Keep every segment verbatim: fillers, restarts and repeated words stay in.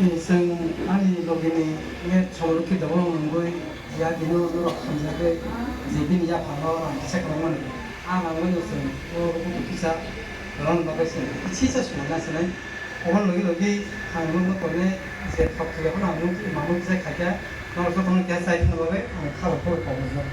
Chwng ani logini net somono khe double wngwi ya bini norok hamjakgwi je bini yaphangno rang kisa kwbangmani. A nangmani chwng o buku kisa rwna bagwi chwng kisa swnamna sinai. Omo logi logi ang nukno tongnai je thok thok yaphano ang nukjakha, norok jotono keha chai thangna bagwi ang khabor khobor kobojak.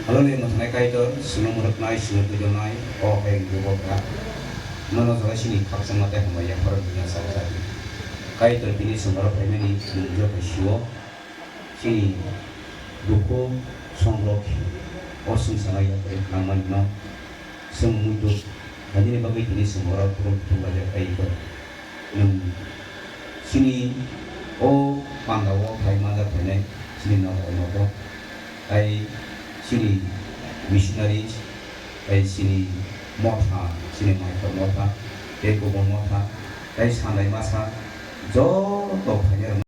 Haloni mwthanai Kaitor, chwngno mwrwknai, chwngno twijaknai, o hai bubok kha. Nono jora chini khakchangma tei hambai yapharo bini yachawi chadi. Kaitor bini chwng oro phaimani nwng joto sio. Chini dukhu songrok o swngcharno yaphari nangmani no. Chwng muitu khainani bagwi tini chwng oro kutung kutung laijak tei ito. Nwng chini o panda o phai manjak phainai chini nogo nogo tei chini missionaries tei chini motha, chini Maikor motha tei kubun motha tei sanai masa joto phainai rok.